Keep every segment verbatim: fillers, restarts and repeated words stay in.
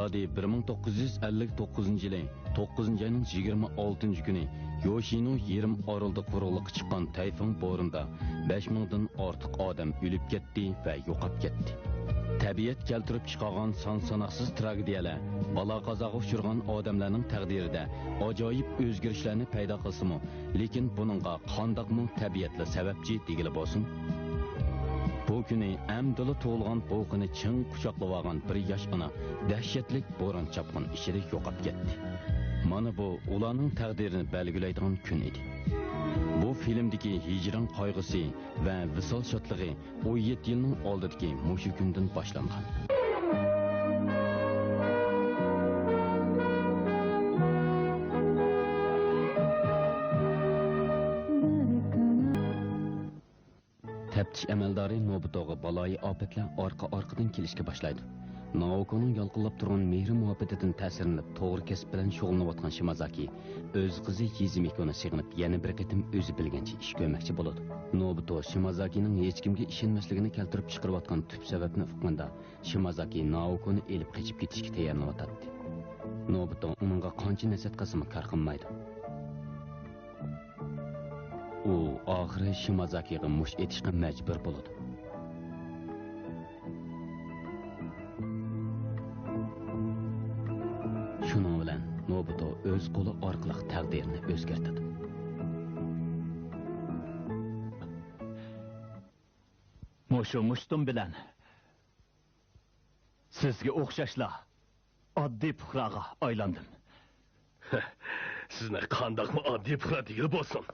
بىر مىڭ توققۇز يۈز ئەللىك توققۇزىنچى يىلى توققۇزىنچى ئاينىڭ يىگىرمە ئالتىنچى كۈنى يوشىنو يېرىم ئارىلىدا قۇرۇقلۇققا چىققان تەيفۇڭ بورىنىدا بەش مىڭدىن ئارتۇق ئادەم ئۆلۈپ كەتتى ۋە يوقاپ كەتتى. تەبىئەت كەلتۈرۈپ چىقارغان سان-ساناقسىز تراگېدىيەلەر بالا-قازاغا ئۇچرىغان ئادەملەرنىڭ تەقدىرىدە ئاجايىپ ئۆزگىرىشلەرنى پەيدا قىلسىمۇ، لېكىن بۇنىڭغا قانداقمۇ تەبىئەتلا سەۋەبچى دېگىلى بولسۇن؟ بۇ كۈنى ئەمدىلا تۇغۇلغان بوۋىقىنى چىڭ قۇچاقلىۋالغان بىر ياش ئانا دەھشەتلىك بوران-چاپقۇن ئىچىدە يوقاپ كەتتى. مانا بۇ ئۇلارنىڭ تەقدىرىنى بەلگىلەيدىغان كۈن ئىدى. بۇ فىلىمدىكى ھىجران قايغۇسى ۋە ۋىسال شادلىقى ئون يەتتە يىلنىڭ ئالدىدىكى مۇشۇ كۈندىن باشلانغان. تەپتىش ئەمەلدارى نوبۇتوغا بالايىئاپەتلەر ئارقا-ئارقىدىن كېلىشكە باشلايدۇ. نائوكونىڭ يالقۇنلاپ تۇرغان مېھرى-مۇھەببىتىدىن تەسىرلىنىپ، توغرا كەسىپ بىلەن شۇغۇللىنىۋاتقان شىمازاكى ئۆز قىزى يىزىمىكونى سېغىنىپ، يەنە بىر قېتىم ئۆزى بىلگەنچە ئىش كۆرمەكچى بولىدۇ. نوبۇتو شىمازاكىنىڭ ھېچكىمگە ئىشەنمەسلىكىنى كەلتۈرۈپ چىقىرىۋاتقان تۈپ سەۋەبنى ئۇققىندا، شىمازاكى نائوكونى ئېلىپ قېچىپ كېتىشكە تەييارلىنىۋاتاتتى. نوبۇتو ئۇنىڭغا قانچە نەسىھەت قىلسىمۇ كار قىلمايدۇ. ئۇ ئاخىرى شىمازاكىغا مۇشت ئېتىشقا مەجبۇر بولىدۇ. شۇنىڭ بىلەن نوبۇتو ئۆز قولى ئارقىلىق تەقدىرىنى ئۆزگەرتىدۇ. مۇشۇ مۇشتۇم بىلەن سىزگە ئوخشاشلا ئاددىي پۇقراغا ئايلاندىم. سىزنى قانداقمۇ ئاددىي پۇقرا دېگىلى بولسۇن؟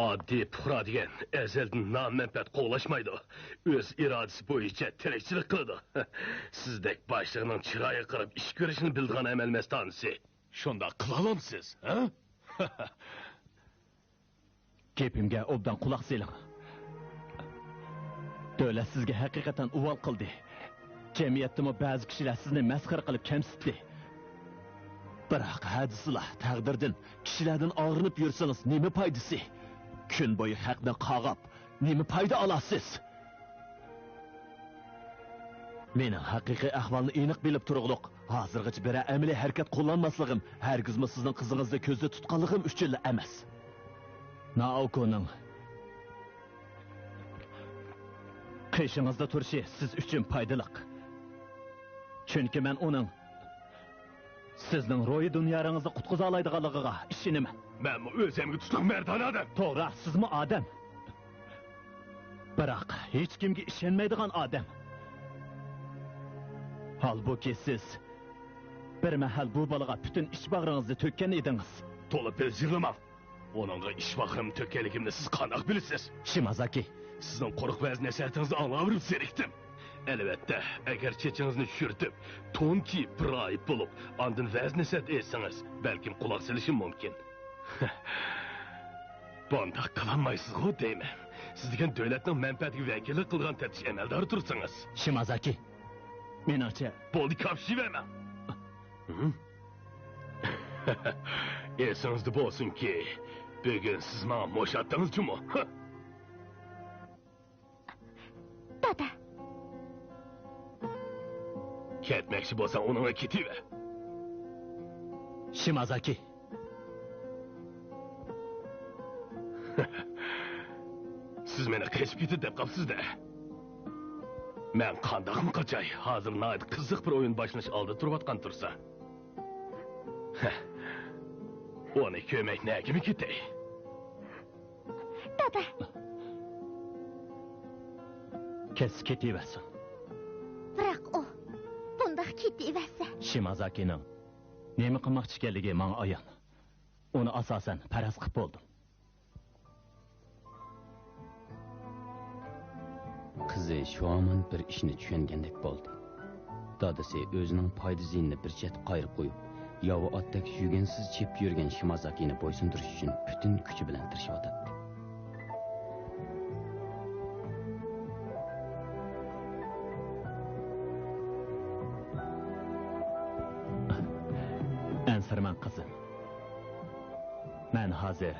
ئاددىي پۇقرا دېگەن ئەزەلدىن نام-مەنپەئەت قوغلاشمايدۇ. ئۆز ئىرادىسى بويىچە تىرىكچىلىك قىلىدۇ. سىزدەك باشلىقنىڭ چىرايىغا قاراپ ئىش كۆرۈشنى بىلىدىغان ئەمەل مەستانىسى. شۇنداق قىلالامسىز، ھە؟ گېپىمگە ئوبدان قۇلاق سېلىڭ. دۆلەت سىزگە ھەقىقەتەن ئۇۋال قىلدى. جەمئىيەتتىمۇ بەزى كىشىلەر سىزنى مەسخىرە قىلىپ كەمسىتتى. بىراق ھە دېسىلا، تەقدىردىن، كىشىلەردىن ئاغرىنىپ يۈرسىڭىز نېمە پايدىسى؟ كۈن بويى خەقنى قاغاپ، نېمە پايدا ئالاسىز؟ مېنىڭ ھەقىقىي ئەھۋالنى ئېنىق بىلىپ تۇرۇغلۇق، ھازىرغىچە بىرەر ئەمەلىي ھەرىكەت قوللانماسلىقىم، ھەرگىزمۇ سىزنىڭ قىزىڭىزنى كۆزدە تۇتقانلىقىم ئۈچۈنلا ئەمەس. نائوكونىڭ قېشىڭىزدا تۇرۇشى سىز ئۈچۈن پايدىلىق. چۈنكى مەن ئۇنىڭ سىزنىڭ روھىي دۇنيالىرىڭىزنى قۇتقۇزالايدىغانلىقىغا ئىشىنىمەن. مەنمۇ ئۆزۈمگە تۇتۇق مەردانە ئادەم. توغرا، سىزمۇ ئادەم. بىراق ھېچكىمگە ئىشەنمەيدىغان ئادەم. ھالبۇكى سىز بىر مەھەل بۇ بالىغا پۈتۈن ئىچ-باغرىڭىزنى تۆككەن ئىدىڭىز. تولا بىلجىرلىماڭ. ئۇنىڭغا ئىچ-باغرىمنى تۆككەنلىكىمنى سىز قانداق بىلىسىز؟ شىمازاكى. سىزنىڭ قۇرۇق ۋەز-نەسىھەتىڭىزنى ئاڭلاۋېرىپ زېرىكتىم. ئەلۋەتتە، ئەگەر چېچىڭىزنى چۈشۈرتۈپ، تون كىيىپ، راھىب بولۇپ، ئاندىن ۋەز-نەسىھەت ئېيتسىڭىز، بەلكىم قۇلاق سېلىشىم مۇمكىن. بۇنداق قىلالمايسىزغۇ دەيمەن. سىز دېگەن دۆلەتنىڭ مەنپەئەتىگە ۋەكىللىك قىلىدىغان تەپتىش ئەمەلدارى تۇرسىڭىز. شىمازاكى، مېنىڭچە. بولدى، كاپشىۋەرمەڭ. ھىم؟ ئېسىڭىزدە بولسۇنكى، بۈگۈن سىز ماڭا مۇشاتتىڭىز جۇمۇ. دادا. كەتمەكچى بولساڭ، ئۇنىڭغا كېتىۋەر. شىمازاكى. سىز مېنى قېچىپ كېتىدۇ دەپ قاپسىز-دە. مەن قانداقمۇ قاچاي؟ ھازىر ناھايىتى قىزىق بىر ئويۇن باشلىنىش ئالدىدا تۇرۇۋاتقان تۇرسا. ئۇنى كۆرمەي نەگىمۇ كېتەي؟ دادا. كەتسە كېتىۋەرسۇن. بىراق ئۇ بۇنداق كېتىۋەرسە. شىمازاكىنىڭ نېمە قىلماقچى ئىكەنلىكى ماڭا ئايان. ئۇنى ئاساسەن پەرەز قىپ بولدۇم. قىزى شۇ ھامان بىر ئىشنى چۈشەنگەندەك بولدى. دادىسى ئۆزىنىڭ پايدا-زىيىنىنى بىر چەتكە قايرىپ قويۇپ، ياۋا ئاتتەك يۈگەنسىز چېپىپ يۈرگەن شىمازاكىنى بويسۇندۇرۇش ئۈچۈن پۈتۈن كۈچى بىلەن تىرىشىۋاتاتتى. ئەنسىرىمەڭ، قىزىم. مەن ھازىر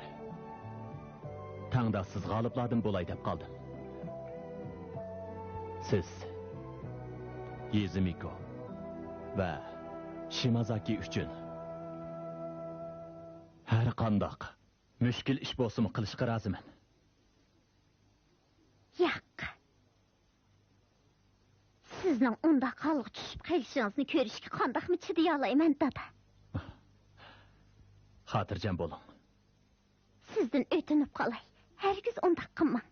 تەڭداشسىز غالىبلاردىن بولاي دەپ قالدىم. سىز، يىزىمىكو ۋە شىمازاكى ئۈچۈن ھەر قانداق مۈشكۈل ئىش بولسىمۇ قىلىشقا رازىمەن. ياق. سىزنىڭ ئۇنداق ھالغا چۈشۈپ قېلىشىڭىزنى كۆرۈشكە قانداقمۇ چىدىيالايمەن، دادا؟ خاتىرجەم بولۇڭ. سىزدىن ئۆتۈنۈپ قالاي، ھەرگىز ئۇنداق قىلماڭ.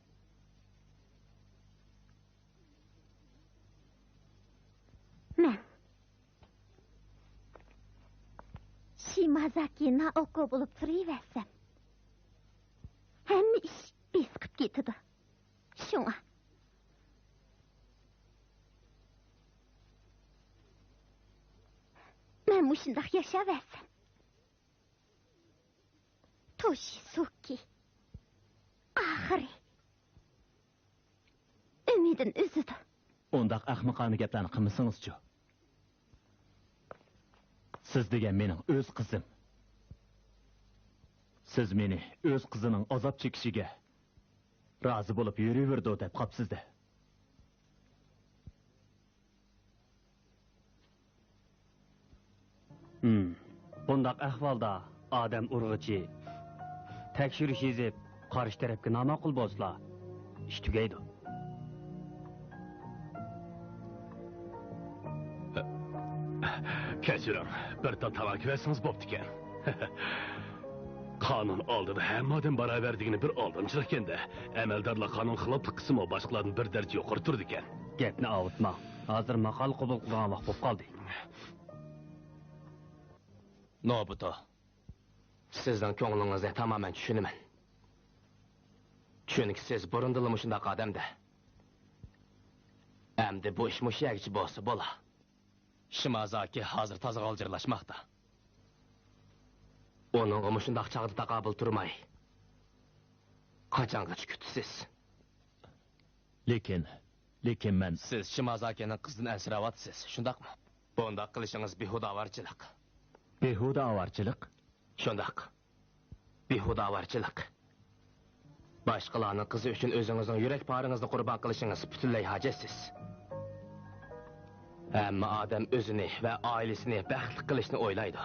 مەن شىمازاكى نائوكو بولۇپ تۇرۇۋەرسەم، ھەممە ئىش بېسىقىپ كېتىدۇ. شۇڭا مەن مۇشۇنداق ياشاۋەرسەم، توشىسۇكى ئاخىرى ئۈمىدىنى ئۈزىدۇ. ئۇنداق ئەخمىقانە گەپلەرنى قىلمىسىڭىزچۇ؟ سىز دېگەن مېنىڭ ئۆز قىزىم. سىز مېنى ئۆز قىزىنىڭ ئازاب چېكىشىگە رازى بولۇپ يۈرۈۋېرىدۇ دەپ قاپسىز-دە. ھىم. بۇنداق ئەھۋالدا ئادەم ئۇرغۇچى، تەكشۈرۈش يېزىپ، قارشى تەرەپكە ناماقۇل بولسىلا، ئىش تۈگەيدۇ. كەچۈرۈڭ، بىر تال تاماكا بەرسىڭىز بوپتىكەن. قانۇن ئالدىدا ھەممە ئادەم باراۋەر دېگىنى بىر ئالدامچىلىقكەن-دە. ئەمەلدارلار قانۇن خىلاپلىق قىلسىمۇ، باشقىلاردىن بىر دەرىجە يۇقىرى تۇرىدىكەن. گەپنى ئاۋۇتماڭ. ھازىر ماقالە قوبۇل قىلىدىغان ۋاقىت بولۇپ قالدى. نوبۇتو، سىزنىڭ كۆڭلىڭىزنى تامامەن چۈشىنىمەن. چۈنكى سىز بۇرۇندىنلا مۇشۇنداق ئادەم-دە. ئەمدى بۇ ئىش مۇشۇ يەرگىچە بولسا بولا. شىمازاكى ھازىر تازا غالجىرلاشماقتا. ئۇنىڭغا مۇشۇنداق چاغدا تاقابىل تۇرماي، قاچانغىچە كۈتىسىز؟ لېكىن، لېكىن مەن سىز شىمازاكىنىڭ قىزىدىن ئەنسىرەۋاتىسىز، شۇنداقمۇ؟ بۇنداق قىلىشىڭىز بىھۇدە ئاۋارىچىلىق. بىھۇدە ئاۋارىچىلىق؟ شۇنداق. بىھۇدە ئاۋارىچىلىق. باشقىلارنىڭ قىزى ئۈچۈن ئۆزىڭىزنىڭ يۈرەك پارىڭىزنى قۇربان قىلىشىڭىز پۈتۈنلەي ھاجەتسىز. ھەممە ئادەم ئۆزىنى ۋە ئائىلىسىنى بەختلىك قىلىشنى ئويلايدۇ.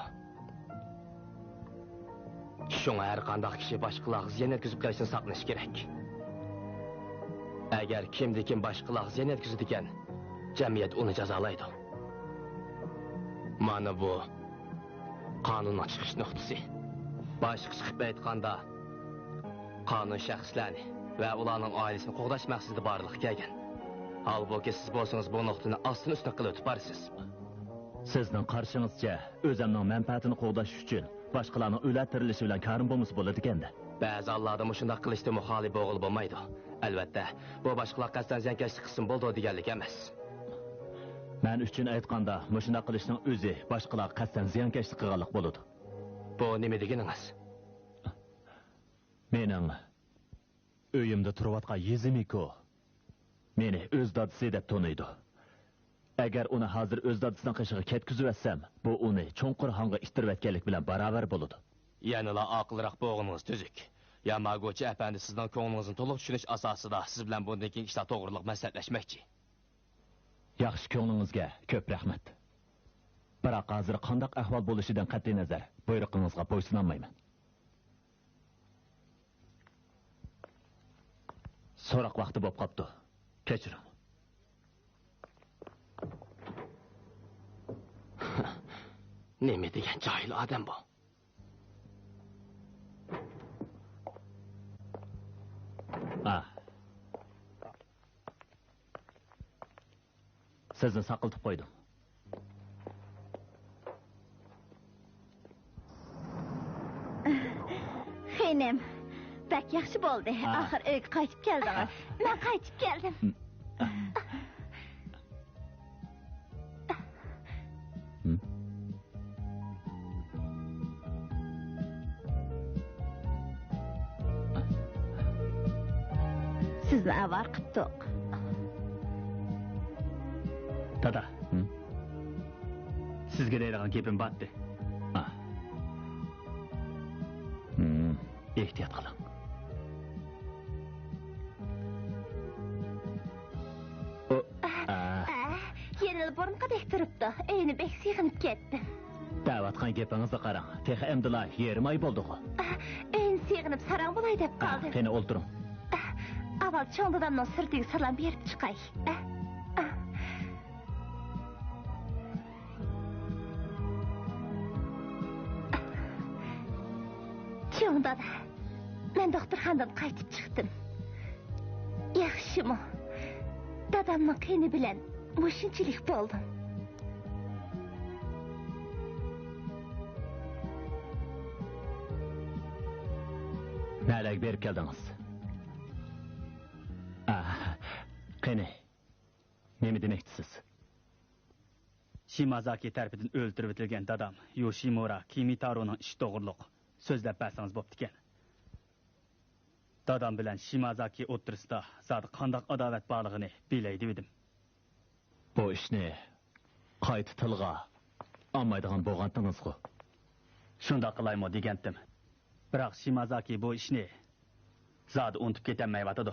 شۇڭا ھەر قانداق كىشى باشقىلارغا زىيان يەتكۈزۈپ قېلىشتىن ساقلىنىشى كېرەك. ئەگەر كىمدىكىم باشقىلارغا زىيان يەتكۈزىدىكەن، جەمئىيەت ئۇنى جازالايدۇ. مانا بۇ قانۇننىڭ چىقىش نۇقتىسى. باشقىچە قىلىپ ئېيتقاندا، قانۇن شەخسلەرنى ۋە ئۇلارنىڭ ئائىلىسىنى قوغداش مەقسىتىدە بارلىققا كەلگەن. ھالبۇكى، سىز بولسىڭىز بۇ نۇقتىنى ئاستىن-ئۈستۈن قىلىۋېتىپ بارىسىز. سىزنىڭ قارىشىڭىزچە، ئۆزۈمنىڭ مەنپەئەتىنى قوغداش ئۈچۈن باشقىلارنىڭ ئۆلە تىرىلىشى بىلەن كارىم بولمىسا بولىدىكەن-دە. بەزى ھاللاردا مۇشۇنداق قىلىشتىنمۇ خالىي بولغىلى بولمايدۇ. ئەلۋەتتە، بۇ باشقىلار قەستەن زىيانكەشلىك قىلسىمۇ بولىدۇ دېگەنلىك ئەمەس. مەن ئۈچۈن ئېيتقاندا، مۇشۇنداق قىلىشنىڭ ئۆزى باشقىلارغا قەستەن زىيانكەشلىك قىلغانلىق بولىدۇ. بۇ نېمە دېگىنىڭىز؟ مېنىڭ ئۆيۈمدە تۇرۇۋاتقان يېزىمىكو مېنى ئۆز دادىسى دەپ تونۇيدۇ. ئەگەر ئۇنى ھازىر ئۆز دادىسىنىڭ قېشىغا كەتكۈزۈۋەتسەم، بۇ ئۇنى چوڭقۇر ھاڭغا ئىتتىرىۋەتكەنلىك بىلەن باراۋەر بولىدۇ. يەنىلا ئاقىلراق بولغىنىڭىز تۈزۈك. ياماگۇچى ئەپەندى سىزنىڭ كۆڭلىڭىزنى تولۇق چۈشىنىش ئاساسىدا سىز بىلەن بۇندىن كېيىنكى ئىشلار توغرىلىق مەسلىھەتلەشمەكچى. ياخشى كۆڭلىڭىزگە كۆپ رەھمەت. بىراق ھازىر قانداق ئەھۋال بولۇشىدىن قەتئىينەزەر، بۇيرۇقىڭىزغا بويسۇنالمايمەن. سوراق ۋاقتى بولۇپ قاپتۇ. كەچۈرۈڭ. نېمە دېگەن جاھىل ئادەم بۇ؟ ھا. سىزنى ساقلىتىپ قويدۇم. خېنىم، بەك ياخشى بولدى. ھا. ئاخىر ئۆيگە قايتىپ كەلدىڭىز. مەن قايتىپ كەلدىم. ھىم. سىزنى ئاۋارە قىپتۇق. دادا، ھىم؟ سىزگە دەيدىغان گېپىم بارتتى. ئا. ھىم، ئېھتىيات قىلىڭ. ئۇ، ئا. ئا، يەنىلا بۇرۇنقىدەك تۇرۇپتۇ. ئۆينى بەك سېغىنىپ كەتتىم. ئەۋاتقان گېپىڭىزنى قاراڭ، تېخى ئەمدىلا يېرىم ئاي بولدىغۇ. ئۆينى سېغىنىپ ساراڭ بولاي دەپ قالدىم. قېنى ئولتۇرۇڭ. ئاۋۋال چوڭ دادامنىڭ سۈرىتىگە سالام بېرىپ چىقاي. چوڭ دادا، مەن دوختۇرخانىدىن قايتىپ چىقتىم. ياخشىمۇ؟ دادامنىڭ قېنى بىلەن مۇشۇنچىلىك بولدۇم. نەلەرگە بېرىپ كەلدىڭىز؟ ئا، قېنى، نېمە دېمەكچىسىز؟ شىمازاكى تەرىپىدىن ئۆلتۈرۈۋېتىلگەن دادام يوشىمۇرا كىمىتارونىڭ ئىشى توغرۇلۇق سۆزلەپ بەرسىڭىز بوپتىكەن. دادام بىلەن شىمازاكى ئوتتۇرىسىدا زادى قانداق ئاداۋەت بارلىقىنى بىلەي دېۋىدىم. بۇ ئىشنى قايتا تىلغا ئالمايدىغان بولغانتىڭىزغۇ؟ شۇنداق قىلايمۇ دېگەنتىم. بىراق شىمازاكى بۇ ئىشنى زادى ئۇنتۇپ كېتەلمەيۋاتىدۇ.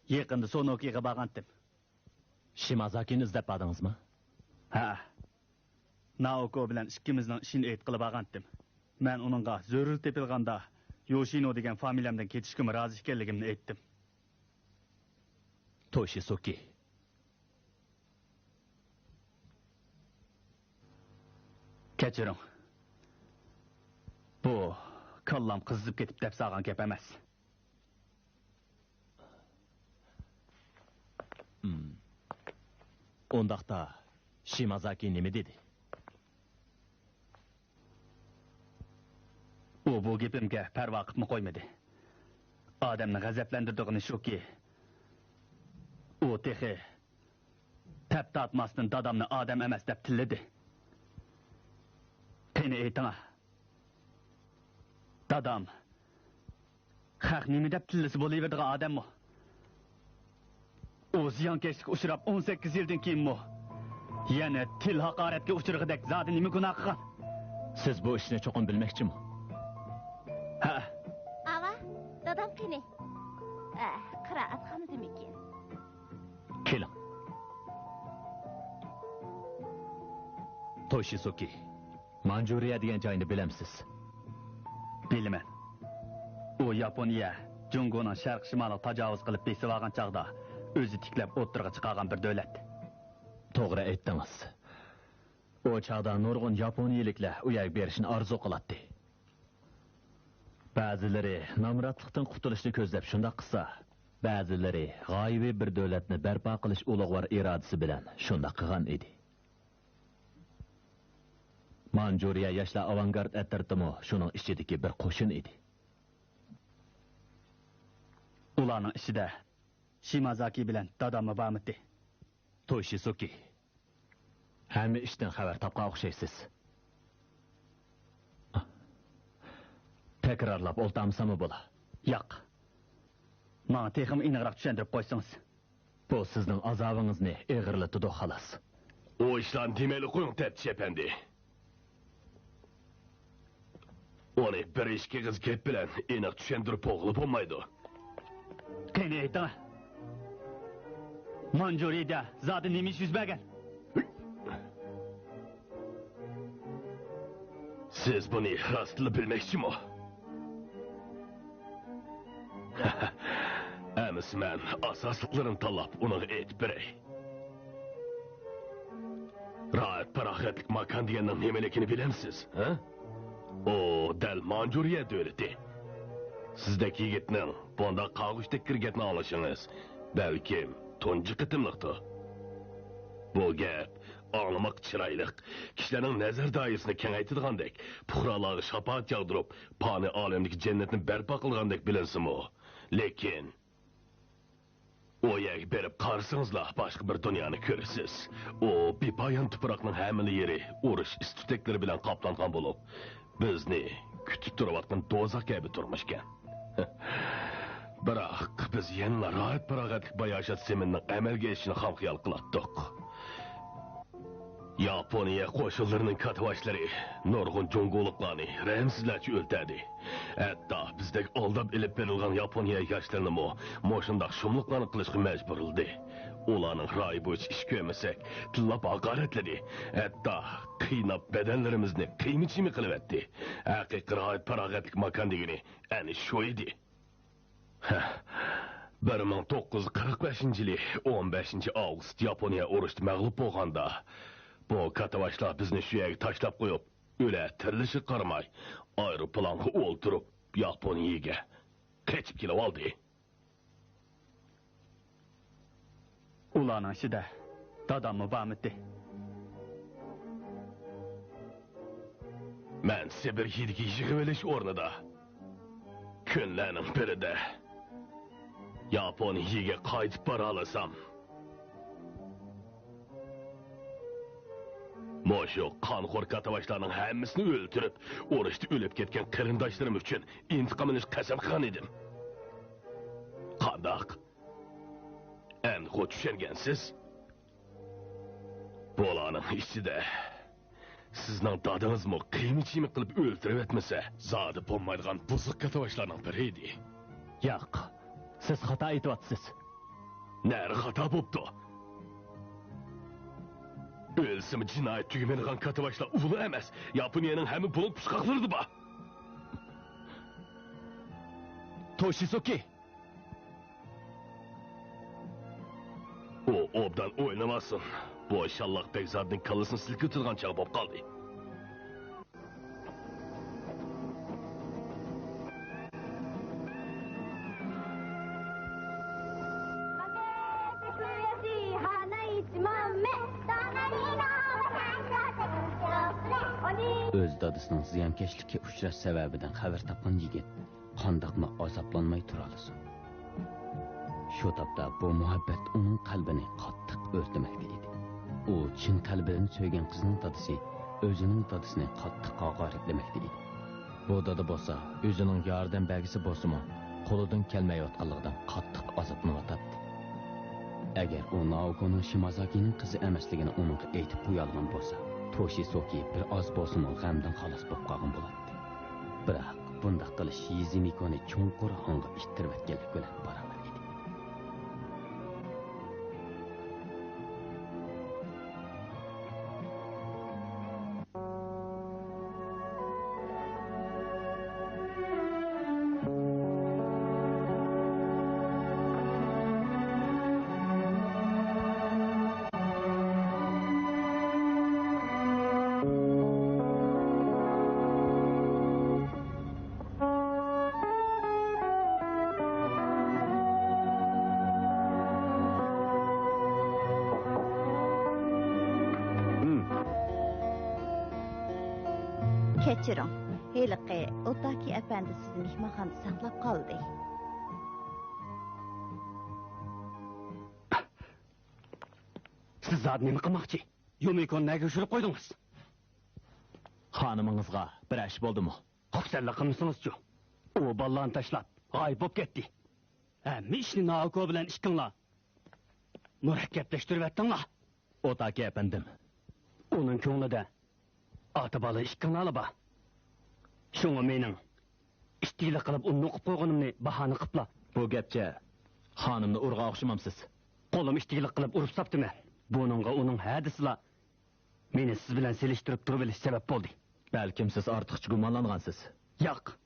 يېقىندا سونوكىغا بارغانتىم. شىمازاكىنى ئىزدەپ باردىڭىزمۇ؟ ھە. نائوكو بىلەن ئىككىمىزنىڭ ئىشىنى ئېيتقىلى بارغانتىم. مەن ئۇنىڭغا زۆرۈر تېپىلغاندا يوشىنو دېگەن فامىلەمدىن كېتىشكىمۇ رازى ئىكەنلىكىمنى ئېيتتىم. توشىسۇكى. كەچۈرۈڭ. بۇ كاللام قىزىپ كېتىپ دەپ سالغان گەپ ئەمەس. ھىم. ئۇنداقتا شىمازاكى نېمە دېدى؟ ئۇ بۇ گېپىمگە پەرۋا قىپمۇ قويمىدى. ئادەمنى غەزەپلەندۈرىدىغىنى شۇكى، ئۇ تېخى تەپ تارتماستىن دادامنى ئادەم ئەمەس دەپ تىللىدى. قېنى ئېيتىڭا، دادام خەق نېمە دەپ تىللىسا بولۇۋېرىدىغان ئادەممۇ؟ ئۇ زىيانكەشلىككە ئۇچراپ ئون سەككىز يىلدىن كېيىنمۇ يەنە تىل ھاقارەتكە ئۇچرىغۇدەك زادى نېمە گۇناھ قىلغان؟ سىز بۇ ئىشنى چوقۇم بىلمەكچىمۇ؟ ھە. ئاۋا، دادام قېنى؟ ئە، قىرائەتخانىدىمىكىن؟ كېلىڭ. توشىسۇكى، مانجۇرىيە دېگەن جاينى بىلەمسىز؟ بىلىمەن. ئۇ ياپونىيە جۇڭگونىڭ شەرق شىمالىغا تاجاۋۇز قىلىپ بېسىۋالغان چاغدا ئۆزى تىكلەپ ئوتتۇرىغا چىقارغان بىر دۆلەت. توغرا ئېيتتىڭىز. ئۇ چاغدا نۇرغۇن ياپونىيىلىكلەر ئۇ يەرگە بېرىشنى ئارزۇ قىلاتتى. بەزىلىرى نامراتلىقتىن قۇتۇلۇشنى كۆزلەپ شۇنداق قىلسا، بەزىلىرى غايىۋى بىر دۆلەتنى بەرپا قىلىش ئۇلۇغۋار ئىرادىسى بىلەن شۇنداق قىلغان ئىدى. مانجۇرىيە ياشلار ئاۋانگارد ئەترىتىمۇ شۇنىڭ ئىچىدىكى بىر قوشۇن ئىدى. ئۇلارنىڭ ئىچىدە شىمازاكى بىلەن داداممۇ بارمىدى؟ توشىسۇكى، ھەممە ئىشتىن خەۋەر تاپقان ئوخشايسىز. تەكرارلاپ ئولتۇرمىساممۇ بولا. ياق. ماڭا تېخىمۇ ئېنىقراق چۈشەندۈرۈپ قويسىڭىز. بۇ سىزنىڭ ئازابىڭىزنى ئېغىرلىتىدۇ، خالاس. ئۇ ئىشلارنى دېمەيلا قويۇڭ، تەپتىش ئەپەندى. ئۇنى بىر ئىككى ئېغىز گەپ بىلەن ئېنىق چۈشەندۈرۈپ بولغىلى بولمايدۇ. قېنى ئېيتىڭ، مانجۇرىيەدە زادى نېمە ئىش يۈز بەرگەن؟ سىز بۇنى راستلا بىلمەكچىمۇ؟ ئەمىسە مەن ئاساسلىقلىرىنى تاللاپ ئۇنىڭغا ئېيتىپ بېرەي. راھەت پاراغەتلىك ماكان دېگەننىڭ نېمىلىكىنى بىلەمسىز، ھە؟ ئۇ دەل مانجۇرىيە دۆلىتى. سىزدەك يىگىتنىڭ بۇنداق قاغۇشتەك كىرگەتنى ئاڭلىشىڭىز، بەلكىم، تۇنجى قېتىملىقتۇ. بۇ گەپ ئاڭلىماققا چىرايلىق، كىشىلەرنىڭ نەزەر دائىرىسىنى كېڭەيتىدىغاندەك، پۇقرالارغا شاپائەت ياغدۇرۇپ، پانىي ئالەمدىكى جەننەتنى بەرپا قىلغاندەك بىلىنسىمۇ، لېكىن ئۇ يەرگە بېرىپ قارىسىڭىزلا، باشقا بىر دۇنيانى كۆرىسىز. ئۇ بىپايان تۇپراقنىڭ ھەممىلا يېرى ئۇرۇش ئىس-تۈتەكلىرى بىلەن قاپلانغان بولۇپ، بىزنى كۈتۈپ تۇرۇۋاتقان دوزاخ كەبى تۇرمۇشكەن. بىراق بىز يەنىلا راھەت-پاراغەتلىك باياشات زېمىننىڭ ئەمەلگە ئېشىشىنى خام خىيال قىلاتتۇق. ياپونىيە قوشۇنلىرىنىڭ كاتتىباشلىرى نۇرغۇن جۇڭگولۇقلارنى رەھىمسىزلەرچە ئۆلتۈردى. ھەتتا بىزدەك ئالداپ ئېلىپ بېرىلغان ياپونىيە ياشلىرىنىمۇ مۇشۇنداق شۇملۇقلارنى قىلىشقا مەجبۇرلىدى. ئۇلارنىڭ رايى بويىچە ئىش كۆرمىسەك، تىللاپ ھاقارەتلىدى. ھەتتا قىيناپ بەدەنلىرىمىزنى قىيما-چىيما قىلىۋەتتى. ھەقىقىي راھەت-پاراغەتلىك ماكان دېگىنى ئەنە شۇ ئىدى. ھە، بىر مىڭ توققۇز يۈز قىرىق بەشىنچى يىلى ئون بەشىنچى ئاۋغۇست ياپونىيە ئۇرۇشتا مەغلۇپ بولغاندا، بۇ كاتتىباشلار بىزنى شۇ يەرگە تاشلاپ قويۇپ، ئۆلە تىرىلىشىگە قارىماي، ئايروپىلانغا ئولتۇرۇپ، ياپونىيەگە قېچىپ كېلىۋالدى. ئۇلارنىڭ ئىچىدە داداممۇ بارمىدى؟ مەن سىبىرىيەدىكى يىغىۋېلىش ئورنىدا كۈنلەرنىڭ بىرىدە ياپونىيەگە قايتىپ بارالىسام، مۇشۇ قانخور كاتتىباشلارنىڭ ھەممىسىنى ئۆلتۈرۈپ، ئۇرۇشتا ئۆلۈپ كەتكەن قېرىنداشلىرىم ئۈچۈن ئىنتىقام ئېلىشقا قەسەم قىلغان ئىدىم. قانداق؟ ئەمدىغۇ چۈشەنگەنسىز؟ بۇلارنىڭ ئىچىدە سىزنىڭ دادىڭىزمۇ قىيما-چىيما قىلىپ ئۆلتۈرۈۋەتمىسە، زادى بولمايدىغان بۇزۇق كاتتىباشلارنىڭ بىرى ئىدى. ياق، سىز خاتا ئېيتىۋاتىسىز. نەرە خاتا بوپتۇ؟ ئۆلسىمۇ جىنايەت تۈگىمەيدىغان كاتتىباشلار ئۇلا ئەمەس، ياپونىيەنىڭ ھەممە بۇلۇڭ پۇچقاقلىرىدا بار. توشىسۇكى! ئۇ ئوبدان ئويلىماسۇن. بۇ شاللاق بەگزادىنىڭ كاللىسىنى سىلكىۋېتىدىغان چاغ بولۇپ قالدى. ئۆز دادىسىنىڭ زىيانكەشلىككە ئۇچراش سەۋەبىدىن خەۋەر تاپقان يىگىت قانداقمۇ ئازابلانماي تۇرالىسۇن؟ شۇ تاپتا بۇ مۇھەببەت ئۇنىڭ قەلبىنى قاتتىق ئۆرتىمەكتە ئىدى. ئۇ چىن قەلبىدىن سۆيگەن قىزنىڭ دادىسى ئۆزىنىڭ دادىسىنى قاتتىق ھاقارەتلىمەكتە ئىدى. بۇ دادا بولسا ئۆزىنىڭ ياردەم بەرگۈسى بولسىمۇ قولىدىن كەلمەيۋاتقانلىقىدىن قاتتىق ئازابلىنىۋاتاتتى. ئەگەر ئۇ نائوكونىڭ شىمازاكىنىڭ قىزى ئەمەسلىكىنى ئۇنىڭغا ئېيتىپ قويالىغان بولسا، توشىسوكى بىر ئاز بولسىمۇ غەمدىن خالاس بولۇپ قالغان بولاتتى. بىراق، بۇنداق قىلىش يىزىمىكونى چوڭقۇر ھاڭغا ئىتتىرىۋەتكەنلىك بىلەن باراۋەر ئىدى. كەچۈرۈڭ، ھېلىقى ئوتاكى ئەپەندى سىزنى مېھمانخانىدا ساقلاپ قالدى. سىز زادى نېمە قىلماقچى؟ يۇمىكونى نەگە يوشۇرۇپ قويدىڭىز؟ خانىمىڭىزغا بىر ئىش بولدىمۇ؟ خۇپسەنلىك قىلمىسىڭىزچۇ؟ ئۇ بالىلارنى تاشلاپ غايىب بولۇپ كەتتى. ھەممە ئىشنى نائوكو بىلەن ئىككىڭلار مۇرەككەپلەشتۈرۈۋەتتىڭلار. ئوتاكى ئەپەندىم. ئۇنىڭ كۆڭلىدە ئاتا-بالا ئىككىڭلارلا بار. شۇڭا مېنىڭ ئىتتىكلىك قىلىپ ئۇنى نوقۇپ قويغىنىمنى باھانە قىپلا. بۇ گەپچە خانىمنى ئۇرغان ئوخشىمامسىز؟ قولۇم ئىتتىكلىك قىلىپ ئۇرۇپ ساپتىمەن. بۇنىڭغا ئۇنىڭ ھە دېسىلا، مېنى سىز بىلەن سېلىشتۇرۇپ تۇرۇۋېلىش سەۋەب بولدى. بەلكىم سىز ئارتۇقچە گۇمانلانغانسىز؟ ياق.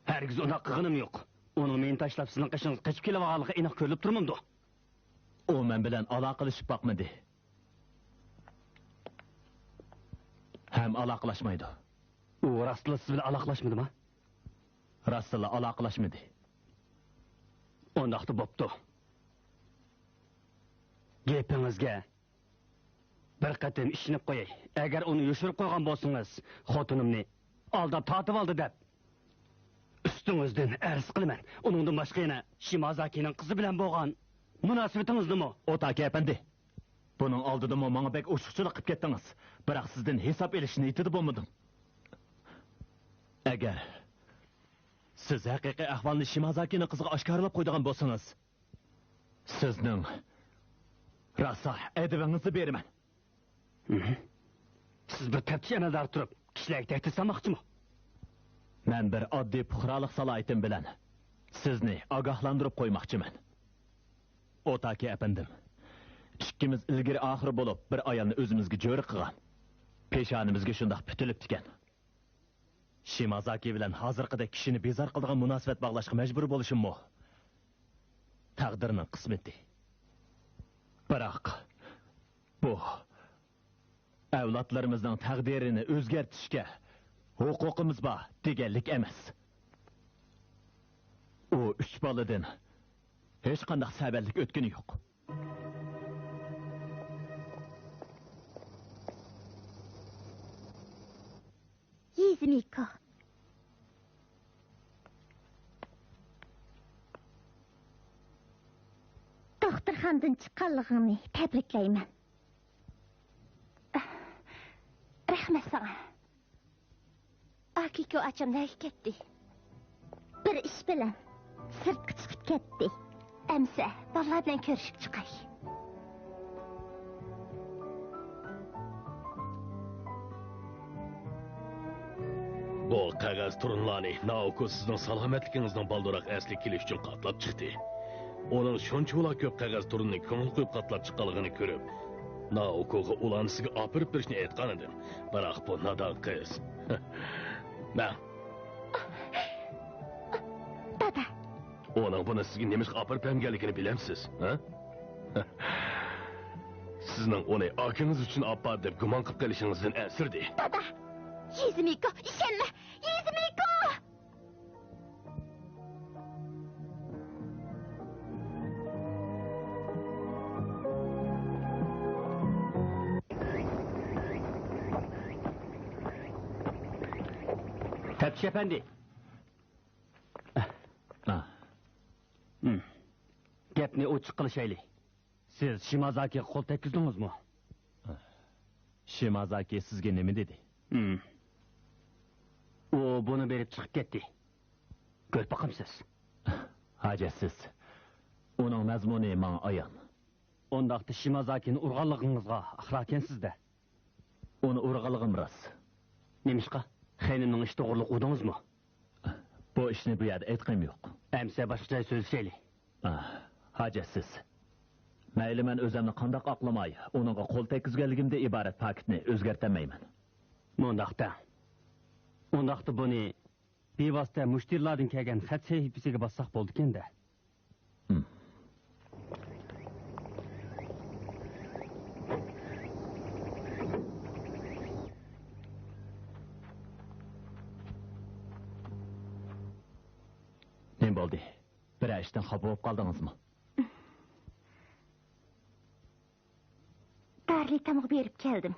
ھەرگىز ئۇنداق قىلغىنىم يوق. ئۇنىڭ مېنى تاشلاپ سىزنىڭ قېشىڭىزغا قېچىپ كېلىۋالغانلىقى ئېنىق كۆرۈلۈپ تۇرمامدۇ؟ ئۇ مەن بىلەن ئالاقىلىشىپ باقمىدى. ھەم ئالاقىلاشمايدۇ. ئۇ راستلا سىز بىلەن ئالاقىلاشمىدىما؟ راستلا ئالاقىلاشمىدى. ئۇنداقتا بوپتۇ. گېپىڭىزگە بىر قېتىم ئىشىنىپ قوياي. ئەگەر ئۇنى يوشۇرۇپ قويغان بولسىڭىز، خوتۇنۇمنى ئالداپ تارتىۋالدى دەپ، ئۈستىڭىزدىن ئەرز قىلىمەن. ئۇنىڭدىن باشقا يەنە شىمازاكىنىڭ قىزى بىلەن بولغان مۇناسىۋىتىڭىزنىمۇ. ئوتاكى ئەپەندى، بۇنىڭ ئالدىدىمۇ ماڭا بەك ئوشۇقچىلىق قىلىپ كەتتىڭىز. بىراق سىزدىن ھېساب ئېلىش نىيىتىدە بولمىدىم. ئەگەر سىز ھەقىقىي ئەھۋالنى شىمازاكىنىڭ قىزىغا ئاشكارىلاپ قويىدىغان بولسىڭىز، سىزنىڭ راسا ئەدىپىڭىزنى بېرىمەن. ھىم. سىز بىر تەپتىش ئەمەلدارى تۇرۇپ، كىشىلەرگە تەھدىت سالماقچىمۇ؟ مەن بىر ئاددىي پۇقرالىق سالاھىيىتىم بىلەن سىزنى ئاگاھلاندۇرۇپ قويماقچىمەن. ئوتاكى ئەپەندىم، ئىككىمىز ئىلگىرى ئاخىر بولۇپ بىر ئايالنى ئۆزىمىزگە جۆرە قىلغان. پېشانىمىزگە شۇنداق پۈتۈلۈپتىكەن. شىمازاكى بىلەن ھازىرقىدەك كىشىنى بىزار قىلىدىغان مۇناسىۋەت باغلاشقا مەجبۇر بولۇشۇممۇ تەقدىرنىڭ قىسمىتى. بىراق، بۇ ئەۋلادلىرىمىزنىڭ تەقدىرىنى ئۆزگەرتىشكە ھوقۇقىمىز بار دېگەنلىك ئەمەس. ئۇ ئۈچ بالىدىن ھېچقانداق سەۋەنلىك ئۆتكىنى يوق. يىزمىكو. دوختۇرخانىدىن چىققانلىقىڭنى تەبرىكلەيمەن. رەھمەت ساڭا. ئاكىكو ئاچام نەگە كەتتى؟ بىر ئىش بىلەن سىرتقا چىقىپ كەتتى. ئەمسە بالىلار بىلەن كۆرۈشۈپ چىقاي. بۇ قەغەز تۇرۇنلارنى نائوكو سىزنىڭ سالامەتلىكىڭىزنىڭ بالدۇرراق ئەسلىگە كېلىشى ئۈچۈن قاتلاپ چىقتى. ئۇنىڭ شۇنچىۋالا كۆپ قەغەز تۇرۇننى كۆڭۈل قويۇپ قاتلاپ چىققانلىقىنى كۆرۈپ، نائوكوغا ئۇلارنى سىزگە ئاپىرىپ بېرىشنى ئېيتقانىدىم. بىراق بۇ نادان قىز. مەن. دادا. ئۇنىڭ بۇنى سىزگە نېمىشقا ئاپىرىپ بەرمىگەنلىكىنى بىلەمسىز؟ ھە؟ سىزنىڭ ئۇنى ئاكىڭىز ئۈچۈن ئاپار دەپ گۇمان قىلىپ قېلىشىڭىزدىن ئەنسىرىدى. دادا! يىزمىكو، ئىشەنمە! يىزمىكو! تەپتىش ئەپەندى. ھا. ھىم. گەپنى ئوچۇق قىلىشايلى. سىز شىمازاكىغا قول تەگكۈزدىڭىزمۇ؟ شىمازاكى سىزگە نېمە دېدى؟ ھىم. ئۇ بۇنى بېرىپ چىقىپ كەتتى. كۆرۈپ باقامسىز؟ ھاجەتسىز. ئۇنىڭ مەزمۇنى ماڭا ئايان. ئۇنداقتا شىمازاكىنى ئۇرغانلىقىڭىزغا ئىقراركەنسىز-دە. ئۇنى ئۇرغانلىقىم راست. نېمىشقا؟ خېنىمنىڭ ئىشى توغرۇلۇق ئۇردىڭىزمۇ؟ بۇ ئىشنى بۇ يەردە ئېيتقۇم يوق. ئەمسە باشقا جاي سۆزلىشەيلى. ئاھ، ھاجەتسىز. مەيلى، مەن ئۆزۈمنى قانداق ئاقلىماي، ئۇنىڭغا قول تەگكۈزگەنلىكىمدىن ئىبارەت پاكىتنى ئۆزگەرتەلمەيمەن. مۇنداقتا. ئۇنداقتا بۇنى بىۋاسىتە مۇشتەرىلەردىن كەلگەن خەت سەھىپىسىگە باسساق بولىدىكەن-دە. ھىم. نېمە بولدى؟ بىرەر ئىشتىن خاپا بولۇپ قالدىڭىزمۇ؟ دارلىتامغا بېرىپ كەلدىم.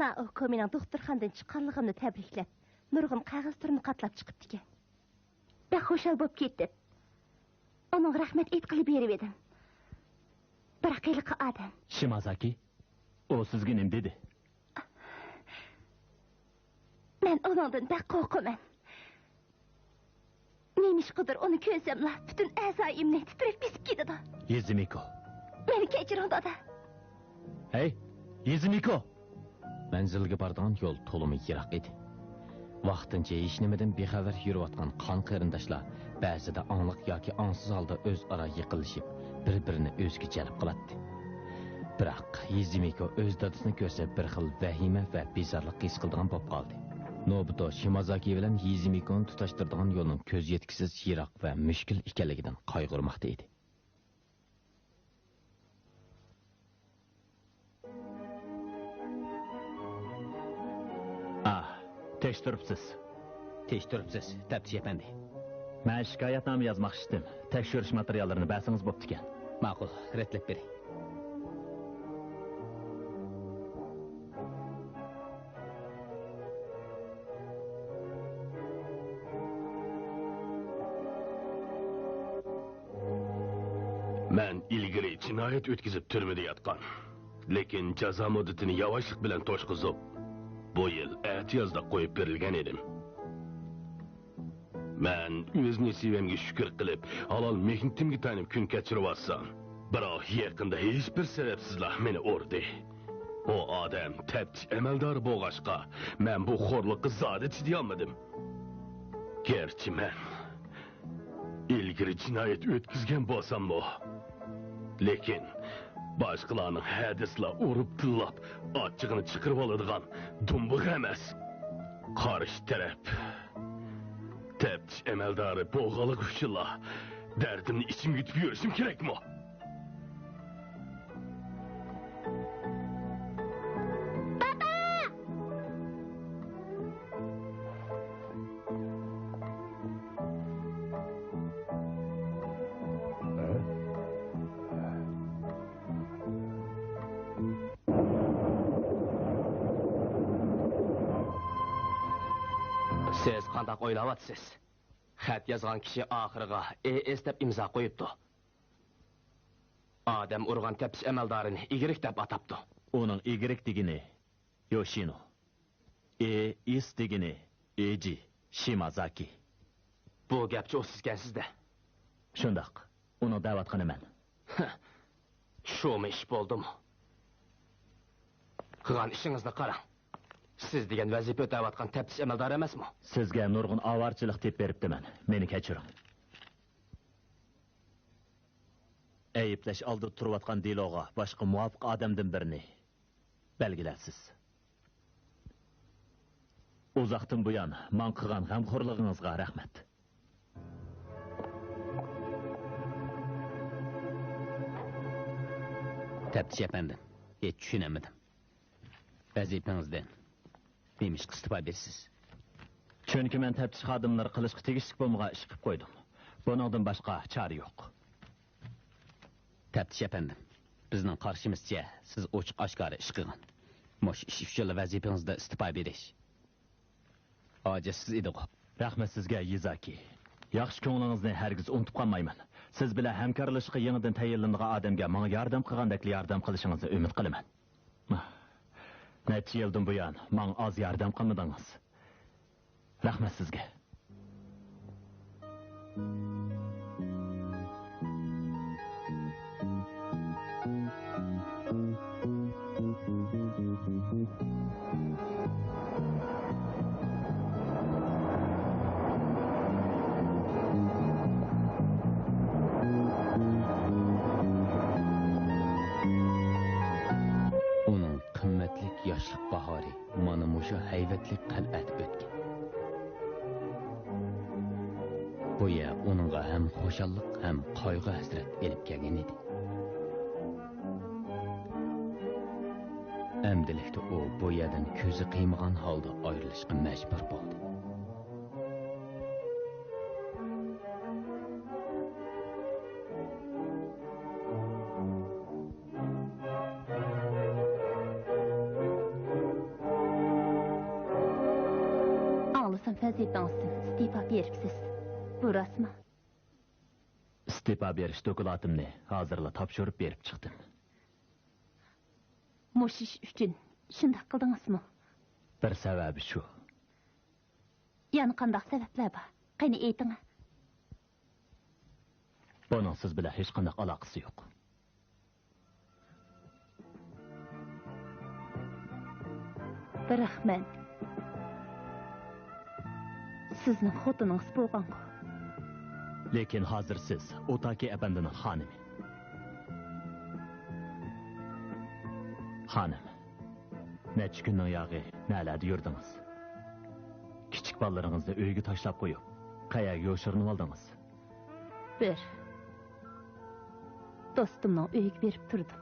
نائوكو مېنىڭ دوختۇرخانىدىن چىققانلىقىمنى تەبرىكلەپ، نۇرغۇن قەغەز تۈرىنى قاتلاپ چىقىپتىكەن. بەك خۇشال بولۇپ كېتىپ، ئۇنىڭغا رەھمەت ئېيتقىلى بېرىۋىدىم. بىراق ھېلىقى ئادەم. شىمازاكى؟ ئۇ سىزگە نېمە دېدى؟ مەن ئۇنىڭدىن بەك قورقىمەن. نېمىشقىدۇر ئۇنى كۆرسەملا، پۈتۈن ئەزايىمنى تىترەك بېسىپ كېتىدۇ. يىزىمىكو. مېنى كەچۈرۈڭ، دادا. ھەي، يىزىمىكو! مەنزىلگە بارىدىغان يول تولىمۇ يىراق ئىدى. ۋاقتىنچە ھېچنېمىدىن بىخەۋەر يۈرۈۋاتقان قان قېرىنداشلار بەزىدە ئاڭلىق ياكى ئاڭسىز ھالدا ئۆزئارا يېقىنلىشىپ، بىر-بىرىنى ئۆزىگە جەلپ قىلاتتى. بىراق يىزىمىكو ئۆز دادىسىنى كۆرسە بىر خىل ۋەھىمە ۋە بىزارلىق ھېس قىلىدىغان بولۇپ قالدى. نوبۇتو شىمازاكى بىلەن يىزىمىكونى تۇتاشتۇرىدىغان يولنىڭ كۆز يەتكۈسىز يىراق ۋە مۈشكۈل ئىكەنلىكىدىن قايغۇرماقتا ئىدى. ئاھ، تەكشۈرۈپسىز. تەكشۈرۈپسىز، تەپتىش ئەپەندى. مەن شىكايەتنامە يازماقچى ئىدىم. تەكشۈرۈش ماتېرىياللىرىنى بەرسىڭىز بوپتىكەن. ماقۇل، رەتلەپ بېرەي. مەن ئىلگىرى جىنايەت ئۆتكۈزۈپ تۈرمىدە ياتقان، لېكىن جازا مۇددىتىنى ياۋاشلىق بىلەن توشقۇزۇپ، بۇ يىل ئەتىيازدا قويۇپ بېرىلگەن ئىدىم. مەن ئۆز نېسىۋەمگە شۈكۈر قىلىپ، ھالال مېھنىتىمگە تايىنىپ كۈن كەچۈرۈۋاتسام، بىراق يېقىندا ھېچبىر سەۋەبسىزلا مېنى ئۇردى. ئۇ ئادەم تەپتىش ئەمەلدارى بولغاچقا، مەن بۇ خورلۇققا زادى چىدىيالمىدىم. گەرچە مەن ئىلگىرى جىنايەت ئۆتكۈزگەن بولساممۇ، لېكىن باشقىلارنىڭ ھە دېسىلا ئۇرۇپ تىللاپ ئاچچىقىنى چىقىرىۋالىدىغان دۇمبىغا ئەمەس. قارشى تەرەپ تەپتىش ئەمەلدارى بولغانلىقى ئۈچۈنلا دەردىمنى ئىچىمگە يۇتۇپ يۈرۈشۈم كېرەكمۇ؟ سىز قانداق ئويلاۋاتىسىز؟ خەت يازغان كىشى ئاخىرىغا ئېئىس دەپ ئىمزا قويۇپتۇ. ئادەم ئۇرغان تەپتىش ئەمەلدارىنى ئىگرېك دەپ ئاتاپتۇ. ئۇنىڭ ئىگرېك دېگىنى يوشىنو، ئېئىس دېگىنى ئېجى شىمازاكى. بۇ گەپچۇ سىزكەنسىز-دە. شۇنداق. ئۇنىڭ دەۋاتقىنى مەن. شۇمۇ ئىش بولدىمۇ؟ قىلغان ئىشىڭىزنى قاراڭ. سىز دېگەن ۋەزىپە ئۆتەۋاتقان تەپتىش ئەمەلدارى ئەمەسمۇ؟ سىزگە نۇرغۇن ئاۋارىچىلىق تېپىپ بېرىپتىمەن. مېنى كەچۈرۈڭ. ئەيىبلەش ئالدىدا تۇرۇۋاتقان دېلوغا باشقا مۇۋاپىق ئادەمدىن بىرنى بەلگىلەپسىز. ئۇزاقتىن بۇيان ماڭا قىلغان غەمخورلۇقىڭىزغا رەھمەت. تەپتىش ئەپەندىم، ھېچ چۈشىنەلمىدىم. ۋەزىپىڭىزدىن نېمىشقا ئىستېپا بېرىسىز؟ چۈنكى مەن تەپتىش خادىملىرى قىلىشقا تېگىشلىك بولمىغان ئىش قىلىپ قويدۇم. بۇنىڭدىن باشقا چارە يوق. تەپتىش ئەپەندىم، بىزنىڭ قارىشىمىزچە، سىز ئوچۇق-ئاشكارا ئىش قىلغان. مۇشۇ ئىش ئۈچۈنلا ۋەزىپىڭىزدىن ئىستېپا بېرىش ئاجىزسىز ئىدىغۇ. رەھمەت سىزگە، يىزاكى. ياخشى كۆڭلىڭىزنى ھەرگىز ئۇنتۇپ قالمايمەن. سىز بىلەن ھەمكارلىشىشقا يېڭىدىن تەيىنلىنىدىغان ئادەمگە ماڭا ياردەم قىلغاندەكلا ياردەم قىلىشىڭىزنى ئۈمىد قىلىمەن. نەچچە يىلدىن بۇيان ماڭا ئاز ياردەم قىلمىدىڭىز. رەھمەت سىزگە. ئۇنىڭ قىممەتلىك ياشلىق باھارى مانا مۇشۇ ھەيۋەتلىك قەلئەدە ئۆتكەن. بۇ يەر ئۇنىڭغا ھەم خۇشاللىق، ھەم قايغۇ-ھەسرەت ئېلىپ كەلگەن ئىدى. ئەمدىلىكتە ئۇ بۇ يەردىن كۆزى قىيمىغان ھالدا ئايرىلىشقا مەجبۇر بولدى. ئاڭلىسام، ۋەزىپىڭىزدىن ئىستېپا بېرىپسىز. بۇ راستمۇ؟ ئىستېپا بېرىش دوكلاتىمنى ھازىرلا تاپشۇرۇپ بېرىپ چىقتىم. مۇشۇ ئىش ئۈچۈن شۇنداق قىلدىڭىزمۇ؟ بىر سەۋەبى شۇ. يەنە قانداق سەۋەبلەر بار؟ قېنى ئېيتىڭ. بۇنىڭ سىز بىلەن ھېچقانداق ئالاقىسى يوق. بىراق مەن سىزنىڭ خوتۇنىڭىز بولغانغۇ. لېكىن ھازىر سىز ئوتاكى ئەپەندىنىڭ خانىمى. خانىم، نەچچە كۈننىڭ ياغى نەلەردە يۈردىڭىز؟ كىچىك بالىلىرىڭىزنى ئۆيگە تاشلاپ قويۇپ، قەيەرگە يوشۇرۇنۇۋالدىڭىز؟ بىر دوستۇمنىڭ ئۆيىگە بېرىپ تۇردۇم.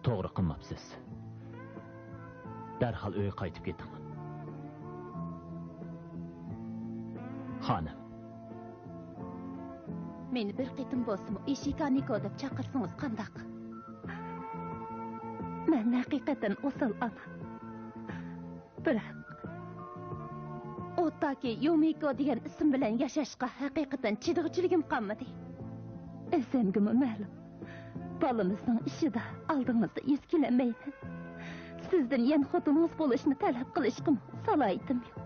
توغرا قىلماپسىز. دەرھال ئۆيگە قايتىپ كېتىڭ. خانىم. مېنى بىر قېتىم بولسىمۇ ئىشىكانىكو دەپ چاقىرسىڭىز قانداق؟ مەن ھەقىقەتەن ئوسال ئانا. بىراق، ئوتاكى يۇمىكو دېگەن ئىسىم بىلەن ياشاشقا ھەقىقەتەن چىدىغۇچىلىكىم قالمىدى. ئۆزۈمگىمۇ مەلۇم، بالىمىزنىڭ ئىشىدا ئالدىڭىزدا يۈز كېلەلمەيمەن. سىزدىن يەنە خوتۇنىڭىز بولۇشنى تەلەپ قىلىشقىمۇ سالاھىيىتىم يوق.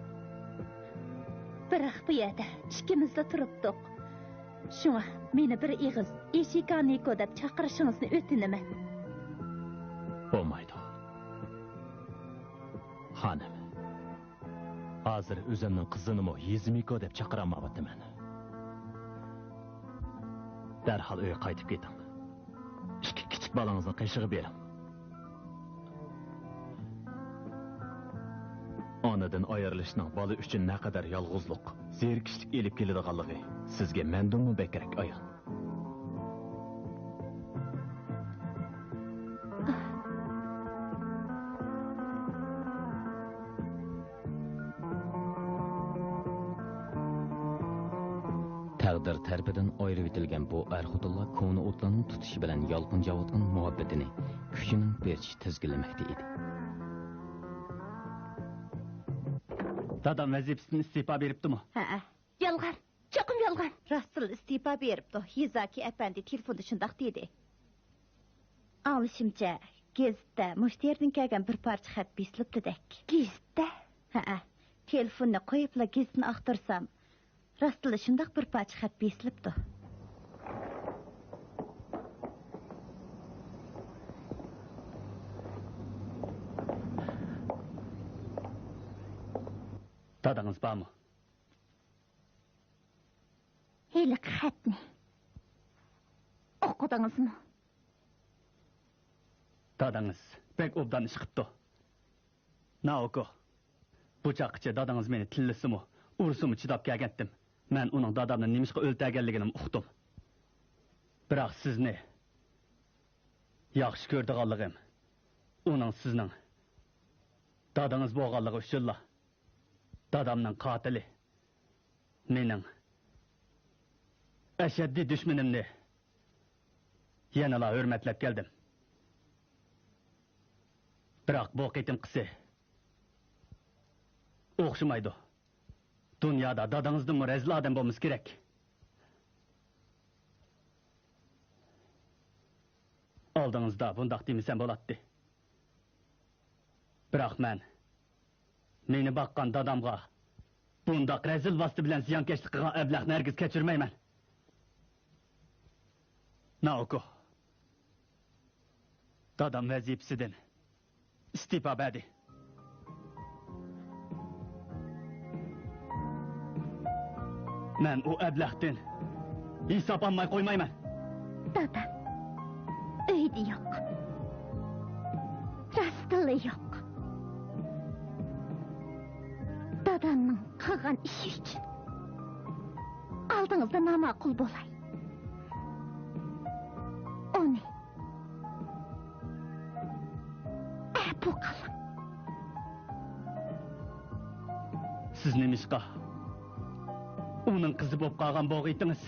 بىراق بۇ يەردە ئىككىمىزلا تۇرۇپتۇق. شۇڭا مېنى بىر ئېغىز ئىشىكانىكو دەپ چاقىرىشىڭىزنى ئۆتۈنىمەن. بولمايدۇ. خانىم، ھازىر ئۆزۈمنىڭ قىزىنىمۇ يېزىمىكو دەپ چاقىرالمايۋاتىمەن. دەرھال ئۆيگە قايتىپ كېتىڭ. ئىككى كىچىك بالىڭىزنى قېشىغا بېرىڭ. ئانىدىن ئايرىلىشنىڭ بالا ئۈچۈن نەقەدەر يالغۇزلۇق، زېرىكىشلىك ئېلىپ كېلىدىغانلىقى سىزگە مەندىنمۇ بەكرەك ئايان. تەقدىر تەرىپىدىن ئايرىۋېتىلگەن بۇ ئەر-خوتۇنلار كونا ئوتلارنىڭ تۇتۇشى بىلەن يالقۇنجاۋاتقان مۇھەببىتىنى كۈچىنىڭ بېرىچە تىزگىنلىمەكتە ئىدى. دادام ۋەزىپىسىدىن ئىستېپا بېرىپتىمۇ؟ ھەئە. يالغان! چوقۇم يالغان! راستلا ئىستېپا بېرىپتۇ. يېزاكى ئەپەندى تېلېفوندا شۇنداق دېدى. ئاڭلىشىمچە، گېزىتتە مۇشۇ يەردىن كەلگەن بىر پارچە خەت بېسىلىپتىدەك. گېزىتتە؟ ھەئە. تېلېفوننى قويۇپلا گېزىتنى ئاختۇرسام، راستلا شۇنداق بىر پارچە خەت بېسىلىپتۇ. دادىڭىز بارمۇ؟ ھېلىقى خەتنى ئوقۇدىڭىزمۇ؟ دادىڭىز بەك ئوبدان ئىش قىپتۇ. نائوكو، بۇ چاغقىچە دادىڭىز مېنى تىللىسىمۇ، ئۇرسىمۇ چىداپ كەلگەنتىم. مەن ئۇنىڭ دادامنى نېمىشقا ئۆلتۈرگەنلىكىنىمۇ ئۇقتۇم. بىراق سىزنى ياخشى كۆرىدىغانلىقىم، ئۇنىڭ سىزنىڭ دادىڭىز بولغانلىقى ئۈچۈنلا، دادامنىڭ قاتىلى، مېنىڭ ئەشەددىي دۈشمىنىمنى يەنىلا ھۆرمەتلەپ كەلدىم. بىراق بۇ قېتىمقىسى ئوخشىمايدۇ. دۇنيادا دادىڭىزدىنمۇ رەزىل ئادەم بولمىسا كېرەك. ئالدىڭىزدا بۇنداق دېمىسەم بولاتتى. بىراق مەن مېنى باققان دادامغا بۇنداق رەزىل ۋاسىتە بىلەن زىيانكەشلىك قىلغان ئەبلەخنى ھەرگىز كەچۈرمەيمەن. نائوكو، دادام ۋەزىپىسىدىن ئىستېپا بەردى. مەن ئۇ ئەبلەختىن ھېساب ئالماي قويمايمەن. دادام ئۆيدە يوق. راستلا يوق. دادامنىڭ قىلغان ئىشى ئۈچۈن ئالدىڭىزدا ناماقۇل بولاي. ئۇنى ئەپۇ قىلىڭ. سىز نېمىشقا ئۇنىڭ قىزى بولۇپ قالغان بولغىيتىڭىز؟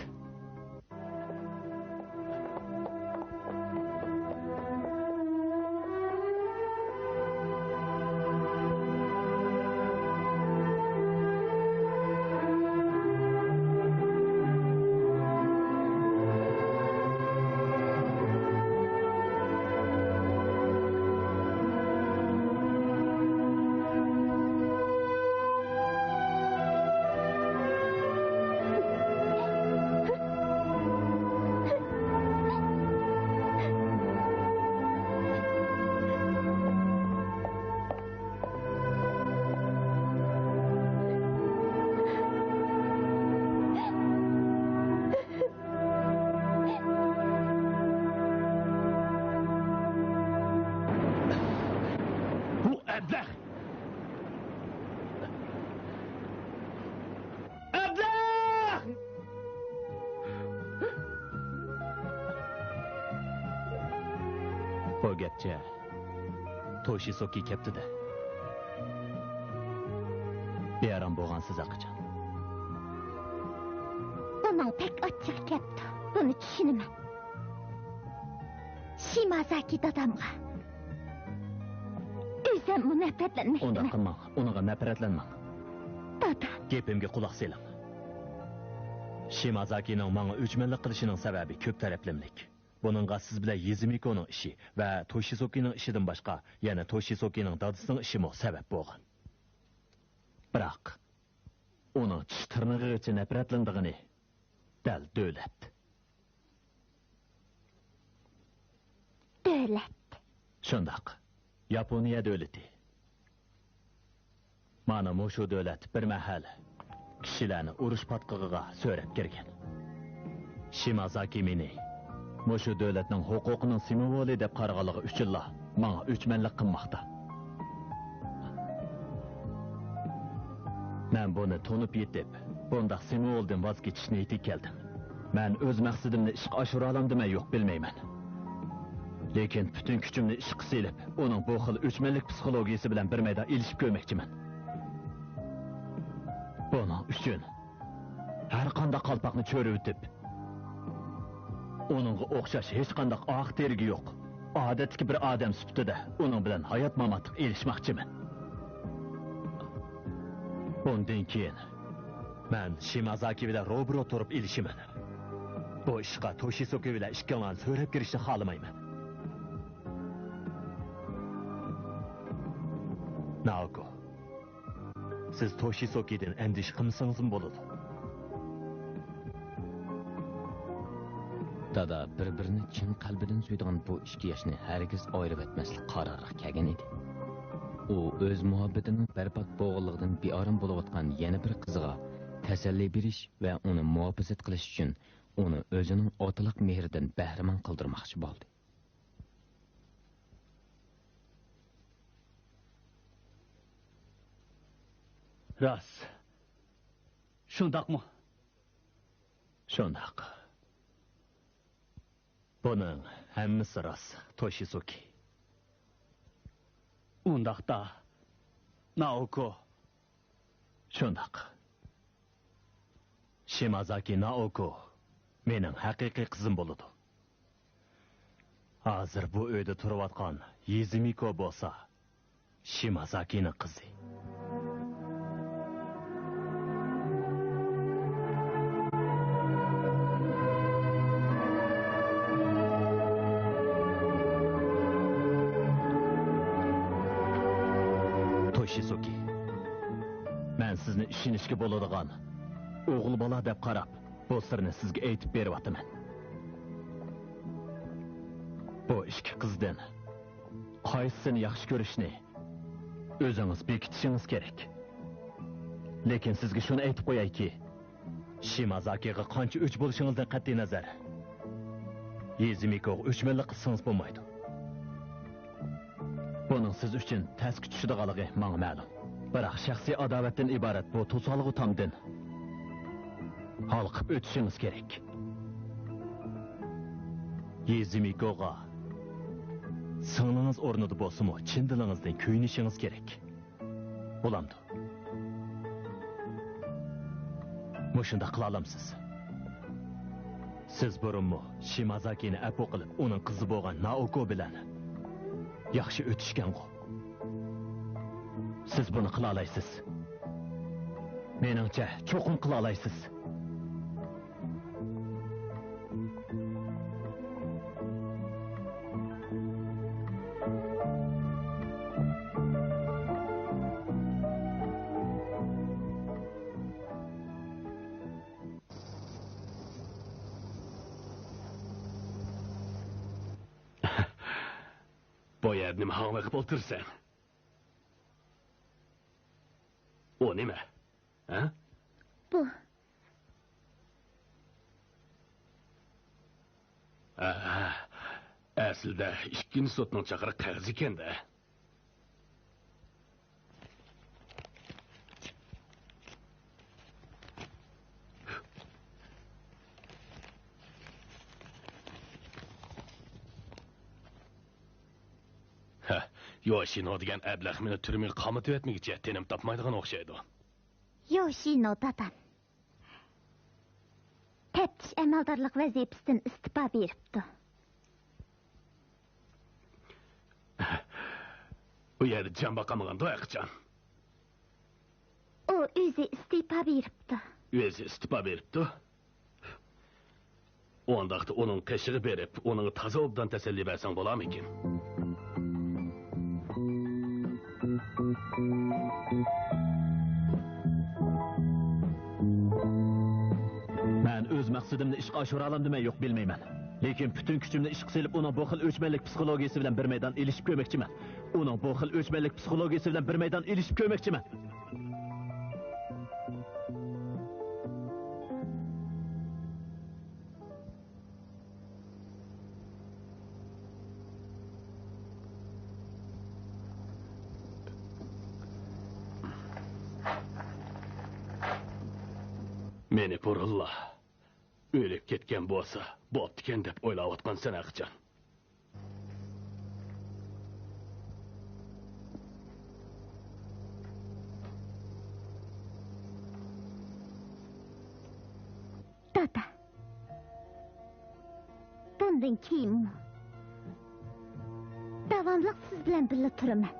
بۇ ئەبلەخ! ئەبلەخ! بۇ گەپچە توشىسوكى كەپتۇ-دە. بىئارام بولغانسىز ھەقىچان. ئۇنىڭ بەك ئاچچىقى كەپتۇ، بۇنى چۈشىنىمەن. شىمازاكى دادامغا ئۆزۈممۇ نەپرەتلەنمەكتىمەن. ئۇنداق قىلماڭ، ئۇنىڭغا نەپرەتلەنمەڭ. دادا. گېپىمگە قۇلاق سېلىڭ. شىمازاكىنىڭ ماڭا ئۆچمەنلىك قىلىشىنىڭ سەۋەبى كۆپ تەرەپلىمىلىك. بۇنىڭغا سىز بىلەن يېزىمىكونىڭ ئىشى ۋە توشىسوكىنىڭ ئىشىدىن باشقا، يەنە توشىسوكىنىڭ دادىسىنىڭ ئىشىمۇ سەۋەب بولغان. بىراق، ئۇنىڭ چىش تىرنىقىغىچە نەپرەتلىنىدىغىنى دەل دۆلەت. دۆلەت. شۇنداق. ياپونىيە دۆلىتى. مانا مۇشۇ دۆلەت بىر مەھەل كىشىلەرنى ئۇرۇش پاتقىقىغا سۆرەپ كىرگەن. شىمازاكى مېنى مۇشۇ دۆلەتنىڭ ھوقۇقىنىڭ سىمۋولى دەپ قارىغانلىقى ئۈچۈنلا ماڭا ئۆچمەنلىك قىلماقتا. مەن بۇنى تونۇپ يېتىپ، بۇنداق سىمۋولدىن ۋاز كېچىش نىيىتىگە كەلدىم. مەن ئۆز مەقسىتىمنى ئىشقا ئاشۇرالامدىمەن يوق بىلمەيمەن. لېكىن پۈتۈن كۈچۈمنى ئىشقا سېلىپ، ئۇنىڭ بۇ خىل ئۆچمەنلىك پسىخولوگىيىسى بىلەن بىر مەيدان ئېلىشىپ كۆرمەكچىمەن. بۇنىڭ ئۈچۈن ھەر قانداق قالپاقنى چۆرۈۋېتىپ، ئۇنىڭغا ئوخشاش ھېچقانداق ئاق تېرىگى يوق، ئادەتتىكى بىر ئادەم سۈپىتىدە ئۇنىڭ بىلەن ھايات-ماماتلىق ئېلىشماقچىمەن. ئۇندىن كېيىن مەن شىمازاكى بىلەن روبىرو تۇرۇپ ئېلىشىمەن. بۇ ئىشقا توشىسۇكى بىلەن ئىككىڭلارنى سۆرەپ كىرىشنى خالىمايمەن. نائوكو، سىز توشىسۇكىدىن ئەندىشە قىلمىسىڭىزمۇ بولىدۇ. دادا بىر-بىرىنى چىن قەلبىدىن سۆيىدىغان بۇ ئىككى ياشنى ھەرگىز ئايرىۋەتمەسلىك قارارىغا كەلگەن ئىدى. ئۇ ئۆز مۇھەببىتىنىڭ بەربات بولغانلىقىدىن بىئارام بولۇۋاتقان يەنە بىر قىزىغا تەسەللى بېرىش ۋە ئۇنى مۇھاپىزەت قىلىش ئۈچۈن ئۇنى ئۆزىنىڭ ئاتىلىق مېھرىدىن بەھرىمەن قىلدۇرماقچى بولدى. راست. شۇنداقمۇ؟ شۇنداق. بۇنىڭ ھەممىسى راست، توشىسۇكى. ئۇنداقتا، نائوكو. شۇنداق. شىمازاكى نائوكو مېنىڭ ھەقىقىي قىزىم بولىدۇ. ھازىر بۇ ئۆيدە تۇرۇۋاتقان يىزىمىكو بولسا شىمازاكىنىڭ قىزى. توشىسۇكى، مەن سىزنى ئىشىنىشكە بولىدىغان ئوغۇل بالا دەپ قاراپ، بۇ سىرنى سىزگە ئېيتىپ بېرىۋاتىمەن. بۇ ئىككى قىزدىن قايسىسىنى ياخشى كۆرۈشنى ئۆزىڭىز بېكىتىشىڭىز كېرەك. لېكىن سىزگە شۇنى ئېيتىپ قويايكى، شىمازاكىغا قانچە ئۆچ بولۇشىڭىزدىن قەتئىينەزەر، يىزىمىكوغا ئۆچمەنلىك قىلسىڭىز بولمايدۇ. بۇنىڭ سىز ئۈچۈن تەسكە چۈشىدىغانلىقى ماڭا مەلۇم. بىراق شەخسىي ئاداۋەتتىن ئىبارەت بۇ توسالغۇ تامدىن ھالقىپ ئۆتۈشىڭىز كېرەك. يىزىمىكوغا سىڭلىڭىز ئورنىدا بولسىمۇ، چىن دىلىڭىزدىن كۆيۈنۈشىڭىز كېرەك. بولامدۇ؟ مۇشۇنداق قىلالامسىز؟ سىز بۇرۇنمۇ شىمازاكىنى ئەپۇ قىلىپ، ئۇنىڭ قىزى بولغان نائوكو بىلەن ياخشى ئۆتۈشكەنغۇ؟ سىز بۇنى قىلالايسىز. مېنىڭچە، چوقۇم قىلالايسىز. بۇ يەردە نېمە ھاڭۋېقىپ ئولتۇرىسەن؟ ئۇ نېمە؟ ھە؟ بۇ. ھە، ئەسلىدە ئىككىنچى سوتنىڭ چاقىرىق قەغىزى ئىكەن-دە. ھە، يوشىنو دېگەن ئەبلەخ مېنى تۈرمىگە قامىتىۋەتمىگۈچە تېنىم تاپمايدىغان ئوخشايدۇ. يوشىنو دادام تەپتىش ئەمەلدارلىق ۋەزىپىسىدىن ئىستېپا بېرىپتۇ. ئۇ يەردە جان باقالمىغاندۇ ھەرقاچان؟ ئۇ ئۆزى ئىستېپا بېرىپتۇ. ئۆزى ئىستېپا بېرىپتۇ؟ ئۇنداقتا ئۇنىڭ قېشىغا بېرىپ، ئۇنىڭغا تازا ئوبدان تەسەللى بەرسەڭ بولارمىكىن؟ مەن ئۆز مەقسىتىمنى ئىشقا ئاشۇرالامدىمەن يوق بىلمەيمەن. لېكىن پۈتۈن كۈچۈمنى ئىشقا سېلىپ، ئۇنىڭ بۇ خىل ئۆچمەنلىك پسىخولوگىيىسى بىلەن بىر مەيدان ئېلىشىپ كۆرمەكچىمەن. ئۇنىڭ بۇ خىل ئۆچمەنلىك پسىخولوگىيىسى بىلەن بىر مەيدان ئېلىشىپ كۆرمەكچىمەن. يەنە بۇرۇنلا ئۆلۈپ كەتكەن بولسا بوپتىكەن دەپ ئويلاۋاتقانسەن ھەقىچان. دادا، بۇندىن كېيىنمۇ داۋاملىق سىز بىلەن بىللە تۇرىمەن.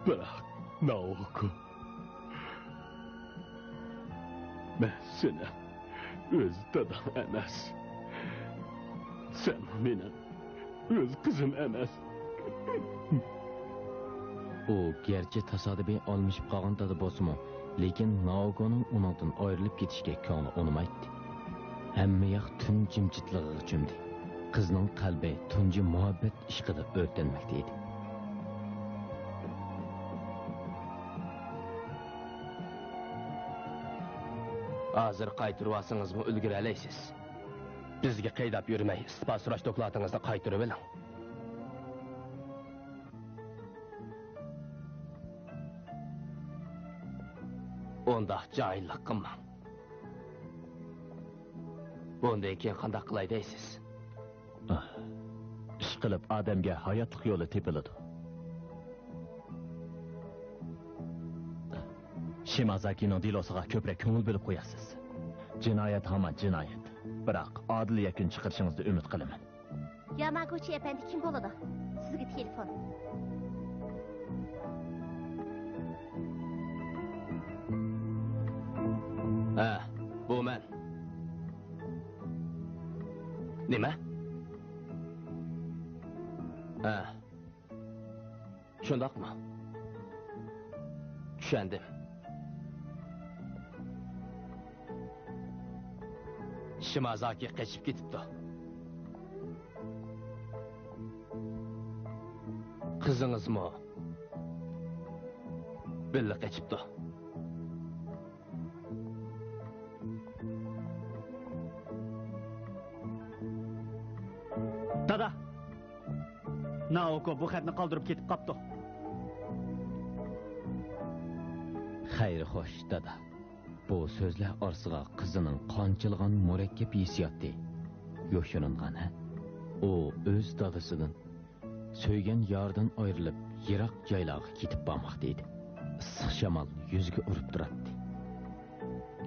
بىراق، ناۋاكو، مەن سېنىڭ ئۆز داداڭ ئەمەس. سەن مېنىڭ ئۆز قىزىم ئەمەس. ئۇ گەرچە تاسادىپىي ئالمىشىپ قالغان دادا بولسىمۇ، لېكىن ناۋاكونىڭ ئۇنىڭدىن ئايرىلىپ كېتىشىگە كۆڭلى ئۇنىمايتتى. ھەممە ياق تۈن جىمجىتلىقىغا چۆمدى. قىزنىڭ قەلبى تۇنجى مۇھەببەت ئىشقىدا ئۆرتەنمەكتە ئىدى. ھازىر قايتۇرۇۋالسىڭىزمۇ ئۈلگۈرەلەيسىز. بىزگە قىيناپ يۈرمەي، ئىستىپا سوراش دوكلاتىڭىزنى قايتۇرۇۋېلىڭ. ئۇنداق جاھىللىق قىلماڭ. بۇندىن كېيىن قانداق قىلاي دەيسىز؟ ئىشقىلىپ ئادەمگە ھاياتلىق يولى تېپىلىدۇ. شىمازاكىنىڭ دېلوسىغا كۆپرەك كۆڭۈل بۆلۈپ قويارسىز. جىنايەت ھامان جىنايەت. بىراق ئادىل يەكۈن چىقىرىشىڭىزنى ئۈمىد قىلىمەن. ياماگۇچى ئەپەندى كىم بولىدۇ؟ سىزگە تېلېفون. ھە، بۇ مەن. نېمە؟ ھە. شۇنداقمۇ؟ چۈشەندىم. شىمازاكى قېچىپ كېتىپتۇ. قىزىڭىزمۇ بىللە قېچىپتۇ. دادا! نائوكو بۇ خەتنى قالدۇرۇپ كېتىپ قاپتۇ. خەير خوش، دادا. بۇ سۆزلەر ئارىسىغا قىزىنىڭ قانچىلىغان مۇرەككەپ ھېسسىياتى يوشۇرۇنغان، ھە؟ ئۇ ئۆز دادىسىدىن، سۆيگەن يارىدىن ئايرىلىپ، يىراق جايلارغا كېتىپ بارماقتا ئىدى. ئىسسىق شامال يۈزىگە ئۇرۇپ تۇراتتى.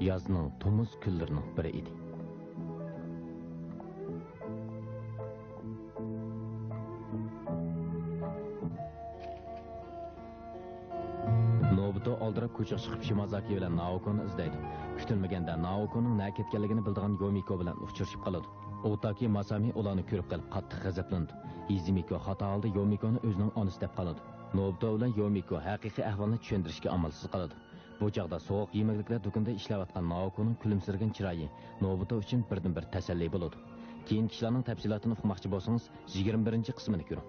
يازنىڭ تومۇز كۈنلىرىنىڭ بىرى ئىدى. نوبۇتو ئالدىراپ كوچىغا چىقىپ، شىمازاكى بىلەن نائوكونى ئىزدەيدۇ. كۈتۈلمىگەندە نائوكونىڭ نەگە كەتكەنلىكىنى بىلىدىغان يومىكو بىلەن ئۇچرىشىپ قالىدۇ. ئوتاكى ماسامى ئۇلارنى كۆرۈپ قېلىپ قاتتىق غەزەپلىنىدۇ. يىزىمىكو خاتا ھالدا يومىكونى ئۆزىنىڭ ئانىسى دەپ قالىدۇ. نوبۇتو بىلەن يومىكو ھەقىقىي ئەھۋالنى چۈشەندۈرۈشكە ئامالسىز قالىدۇ. بۇ چاغدا سوغۇق يېمەكلىكلەر دۇكىنىدا ئىشلەۋاتقان نائوكونىڭ كۈلۈمسىرىگەن چىرايى نوبۇتو ئۈچۈن بىردىنبىر تەسەللى بولىدۇ. كېيىنكى ئىشلارنىڭ تەپسىلاتىنى ئۇقماقچى بولسىڭىز، يىگىرمە بىرىنچى قىسمىنى كۆرۈڭ.